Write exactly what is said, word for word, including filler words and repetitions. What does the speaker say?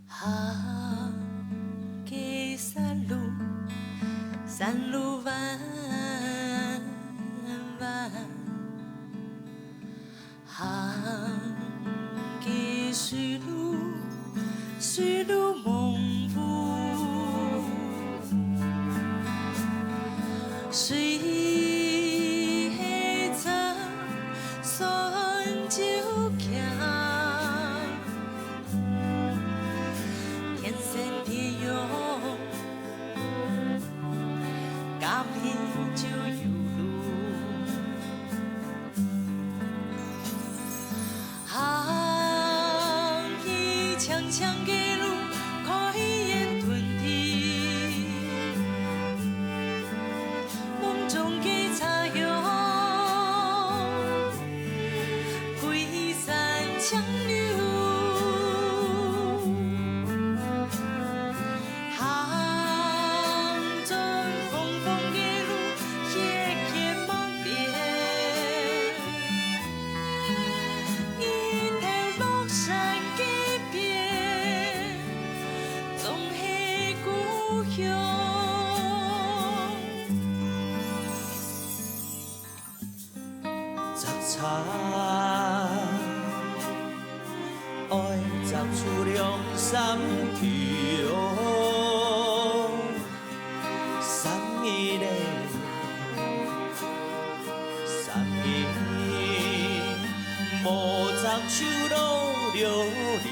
行个山路，山路彎彎。 行个水路，水路濛霧。水係隻酸酒屐，天生天養， 甲你就有路。行去青青个路，開眼遁地，夢中个茶園，歸山青柳。 行轉紅紅个路，歇歇夢裡。日頭落山該片，總係故鄉。 摘茶，愛摘出兩三枝哦，三日嘞，三日，無摘就落了雨。